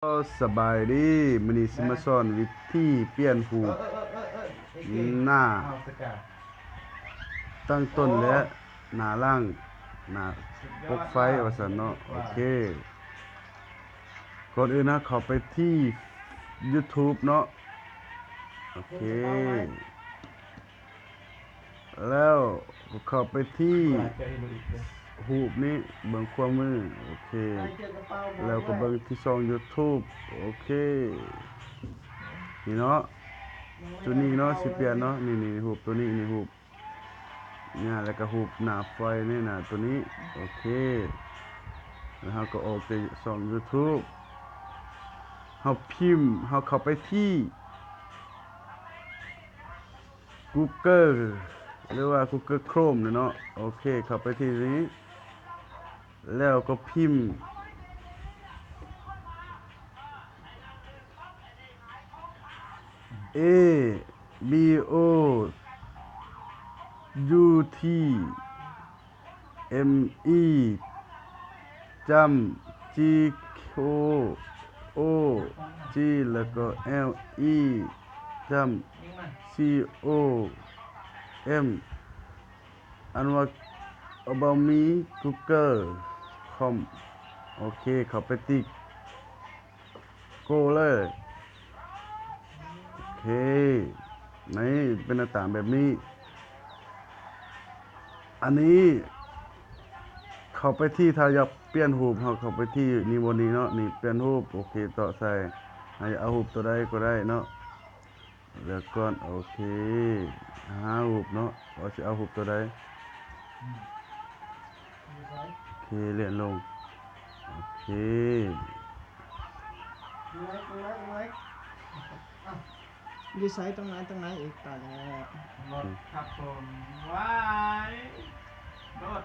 ສະບາຍດີ, ມື້ນີ້ຊິມາສອນວິທີປ່ຽນຮູບໜ້າຕັ້ງຕົ້ນ ແລະ ໜ້າຫຼັງ ໜ້າປົກໄຟວ່າຊັ້ນເນາະ. ໂອເຄ ກ່ອນອື່ນເຮົາເຂົ້າໄປທີ່ YouTube ເນາະ. ໂອເຄ ແລ້ວກໍເຂົ້າໄປທີ່ຮູບນີ້ ເບິ່ງຂວາມື. ໂອເຄ ແລ້ວກໍເບິ່ງທີ່ຊ່ອງ YouTube. ໂອເຄ ນີ້ເນາະ ໂຕນີ້ເນາະ ຊິປ່ຽນເນາະ. ນີ້ໆ ຮູບໂຕນີ້ ນີ້ຮູບນີ້ ແລ້ວກໍຮູບໜ້າໄຟນີ້ນະ ໂຕນີ້. ໂອເຄ ແລ້ວເຮົາກໍອອກຈາກຊ່ອງ YouTube ເຮົາພິມ ເຮົາເຂົ້າໄປທີ່ Google ຫຼືວ່າ Google Chrome ນີ້ເນາະ. ໂອເຄ ເຂົ້າໄປທີ່ນີ້ ແລ້ວກໍພິມ A B O U T M E ຈ້ຳ G O O G ແລ້ວກໍ L E ຈ້ຳ C O M ອັນວ່າ About Me Google Chrome. ໂອເຄ ເຂົ້າໄປຕິກ Go ເລີຍ. ໂອເຄ ນີ້ເປັນໜ້າຕາແບບນີ້. ອັນນີ້ເຂົ້າໄປທີ່ ຖ້າຢາກປ່ຽນຮູບ ເຮົາເຂົ້າໄປທີ່ນີ້ ບ່ອນນີ້ເນາະ. ນີ້ປ່ຽນຮູບ. ໂອເຄ ເຈາະໃສ່ ໃຫ້ເອົາຮູບໂຕໃດກໍໄດ້ເນາະ. ເລືອກກ່ອນ. ໂອເຄ ຫ້າຮູບເນາະ ວ່າຊິເອົາຮູບໂຕໃດ. ໂອເຄ ເລື່ອນລົງ. ໂອເຄ ຢູ່ໃສ ຕົງໃນ ຕົງໃນອີກ? ຕາຍແລ້ວ ລົດຄັບຜົມ. ວ້າຍ ລົດ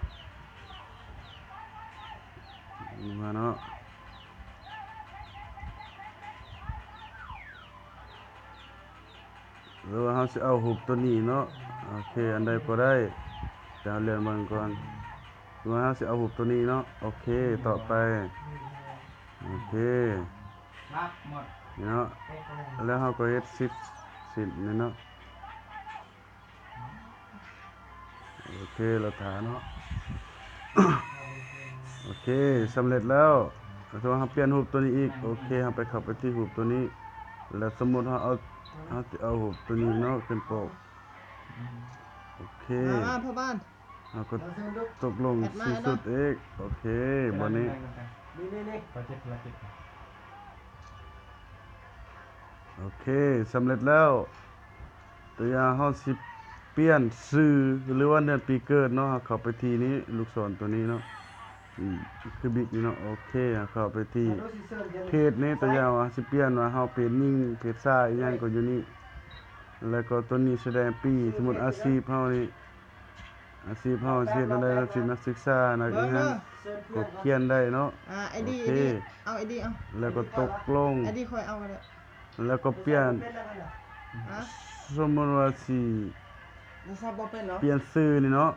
ມາເນາະ. ຫຼືວ່າເຮົາຊິເອົາຮູບໂຕນີ້ເນາະ. ໂອເຄ ອັນໃດກໍໄດ້ ແຕ່ເຮົາເລື່ອນເບິ່ງກ່ອນ. ຫຼືວ່າເຮົາຊິເອົາຮູບໂຕນີ້ເນາະ. ໂອເຄ ຕໍ່ໄປ. ໂອເຄ ນີ້ເນາະ ແລ້ວເຮົາກໍເຮັດສິບ ສິບນີ້ເນາະ. ໂອເຄ ລະຖ້າເນາະ. ໂອເຄ ສຳເລັດແລ້ວ. ແລ້ວເຮົາປ່ຽນຮູບໂຕນີ້ອີກ. ໂອເຄ ເຮົາໄປເຂົ້າໄປທີ່ຮູບໂຕນີ້ ແລ້ວສົມມຸດເຮົາເອົາ ເຮົາຊິເອົາຮູບໂຕນີ້ເນາະ ຂຶ້ນປົກ. ໂອເຄ ມາ ມາພໍ່ບ້ານ ເຮົາກໍຕົກລົງ ແອັດມາ ສິ້ນສຸດອີກ. ໂອເຄ ບັດນີ້ ນີ້ໆໆ ໂອເຄ ສຳເລັດແລ້ວ. ຕົວຢ່າງເຮົາຊິປ່ຽນຊື່ ຫຼືວ່າເດືອນປີເກີດເນາະ ເຮົາເຂົ້າໄປທີ່ນີ້ ລູກສອນຕົວນີ້ເນາະ ອືມ ຄືບິກນີ້ເນາະ. ໂອເຄ ເຮົາເຂົ້າໄປທີ່ເພດນີ້ ຕົວຢ່າງວ່າເຮົາຊິປ່ຽນວ່າເຮົາເປັນຍິງ ເປັນຊາຍ ອີ່ຫຍັງກໍຢູ່ນີ້. ແລ້ວກໍຕົວນີ້ສະແດງປີ ສົມມຸດອາຊີບເຮົານີ້ ອາຊີບເຮົາເຮັດແນວໃດ ເຮົາຊິນັກສຶກສາ ນັກຮຽນ ກໍຂຽນໄດ້ເນາະ. ອາ ໄອດີ ໂອເຄ ໄອດີ ເອົາໄອດີ ເອົາ ແລ້ວກໍຕົກລົງ ໄອດີຂ້ອຍເອົາກໍໄດ້ ແລ້ວກໍປ່ຽນ ອາ ສົມມຸດວ່າຊິປ່ຽນຊື່ນີ້ເນາະ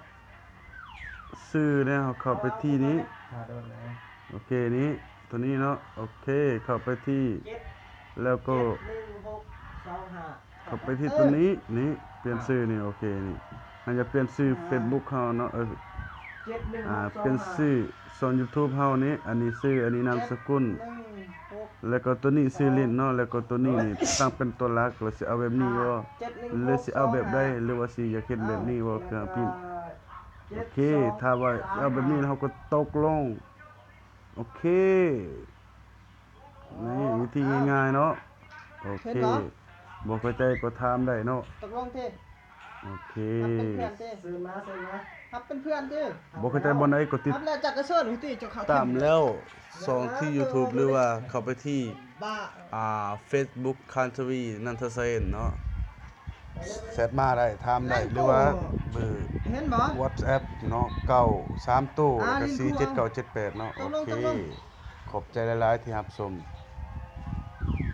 ຊື່ນີ້ ເຮົາເຂົ້າໄປທີ່ນີ້ ໂອເຄ ນີ້ ຕົວນີ້ເນາະ. ໂອເຄ ເຂົ້າໄປທີ່ ແລ້ວກໍ ເຂົ້າໄປທີ່ຕົວນີ້ ນີ້ ປ່ຽນຊື່ນີ້. ໂອເຄ ນີ້ ເຮົາຢາກປ່ຽນຊື່ເຟສບຸກເຮົາເນາະ ເອີ ອ່າ ປ່ຽນຊື່ຊ່ອງຢູທູບເຮົານີ້ ອັນນີ້ຊື່ ອັນນີ້ນາມສະກຸນ ແລ້ວກໍຕົວນີ້ຊື່ຫຼິ້ນເນາະ ແລ້ວກໍຕົວນີ້ນີ້ຕັ້ງເປັນຕົວຫຼັກ ແລ້ວຊິເອົາແບບນີ້ບໍ່ ຫຼືຊິເອົາແບບໃດ ຫຼືວ່າຊິຢາກເຮັດແບບນີ້ບໍ່ ເຄື່ອງປິ່ນ. ໂອເຄ ຖ້າວ່າຊິເອົາແບບນີ້ ເຮົາກໍຕົກລົງ. ໂອເຄ ນີ້ວິທີງ່າຍໆເນາະ. ໂອເຄ ບໍ່ເຂົ້າໃຈກໍຖາມໄດ້ເນາະ. ຕົກລົງຕິ? ໂອເຄ ຮັບເປັນເພື່ອນຕິ? ເຊີນມາ ເຊີນມາ ຮັບເປັນເພື່ອນຕິ? ບໍ່ເຂົ້າໃຈບ່ອນໃດກໍຕິດ ຮັບແລ້ວຈັກກະເຊີນຕິ ເຈົ້າເຂົ້າຕາມແລ້ວ ຊ່ອງທີ່ຢູທູບ ຫຼືວ່າເຂົ້າໄປທີ່ ອ່າ ເຟສບຸກ ຄານທະວີ ນັນທະເສນເນາະ. ແຊັດມາໄດ້ ຖາມໄດ້ ຫຼືວ່າເບີ ເຫັນບໍ່ ວັອດແອັບເນາະ ເກົ້າສາມໂຕ ແລ້ວກໍສີ່ເຈັດເກົ້າເຈັດແປດເນາະ. ໂອເຄ ຂອບໃຈຫຼາຍໆທີ່ຮັບຊົມ.